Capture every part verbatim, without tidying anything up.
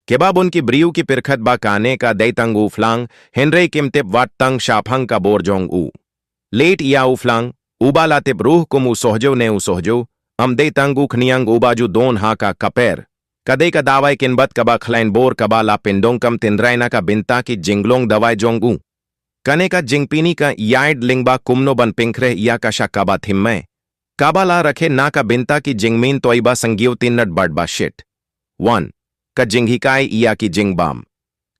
Kaba bun ki briew ki pyrkhat ba kane ka dei tang u phlang, hynrei kim tip wat tang shaphang ka bor jong u. Leit ïa u phlang, uba la tip ruh kum u sohjew ne u sohjew, ym dei tang u khñiang uba ju don ha ka kaper. Ka dei ka dawai kynbat kaba khlaiñ bor kaba la pyndonkam tynrai na ka bynta ki jinglong dawai jong u. Kane ka jingpyni ka ïaid lyngba kumno ban pynkhreh ïa ka sha kaba thymmai, kaba la rakhe na ka bynta ki jingmyntoi ba sangiew tynnad bad ba shit. One. Ka jinghikai ïa ki jingbam.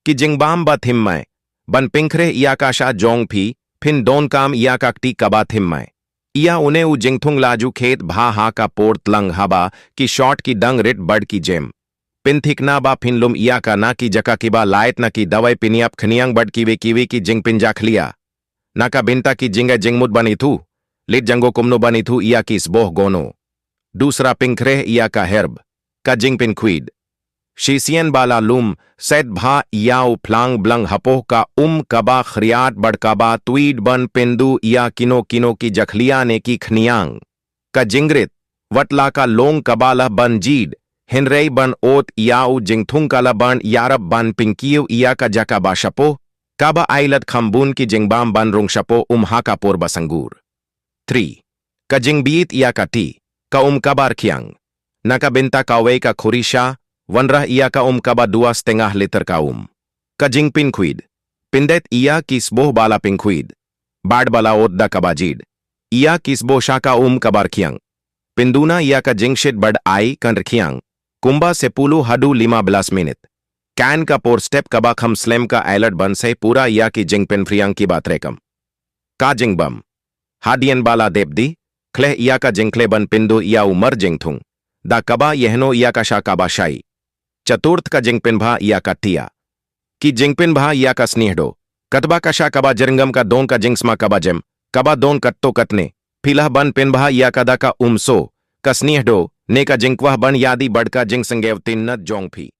Ki jingbam ba thymmai. Ban pynkhreh ïa ka sha jong phi, phin donkam ïa ka kti kaba thymmai. Ïa une u jingthung la ju khet bha ha ka por tlang haba ki shot ki dang rit bad ki jem. Pynthikna ba phin lum ïa ka na ki jaka kiba lait na ki dawai pynïap khñiang bad kiwei kiwei ki jingpynjakhlia. Na ka bynta ki jingïa jingmut ban ithuh, leit janggo kumno ban ithuh ïa ki sboh gono. Dusra, pynkhreh ïa ka herb. Ka jingpynkhuid. Shisien ba la lum, set bha ïa u phlang blang hapoh ka um kaba khriat bad kaba tuid ban pynduh ïa kino kino ki jakhlia ne ki khñiang. Ka jingrit, wat la ka long kaba lah ban jied, hynrei ban ot ïa u jingthung ka lah ban ïarap ban pynkiew ïa ka jaka ba shapoh, kaba ai lad kham bun ki jingbam ban rung shapoh um ha ka por ba sanggur. Three. Ka jingbiit ïa ka ti, ka um kaba rkhiang. Na ka bynta kawei ka khuri sha, wanrah ïa ka um kaba dua stengah liter ka um. Ka jingpynkhuid. Pyndet ïa ki sboh ba la pynkhuid bad ba la ot da kaba jied ïa ki sboh sha ka um kaba rkhiang. Pynduna ïa ka jingshit bad ai kan rkhiang, kumba sepuluh haduh lima belas minit. Kan ka por step kaba kham slem ka ai lad ban sei pura ïa ki jingpynphriang kiba treikam. Ka jingbam. Hadien ba la dep die, khleh ïa ka jingkhleh ban pynduh ïa u mar jingthung, da kaba ïehnoh ïa ka sha kaba shai. Chaturth, ka jingpynbha ïa ka tia. Ki jingpynbha ïa ka sniehdo. Katba ka sha kaba jyrngam ka don ka jingsma kaba jem, kaba don katto katne, phi lah ban pynbha ïa ka da ka umso, ka sniehdo, ne ka jingkwah ban ïadie bad ka jingsngewtynnad jong phi.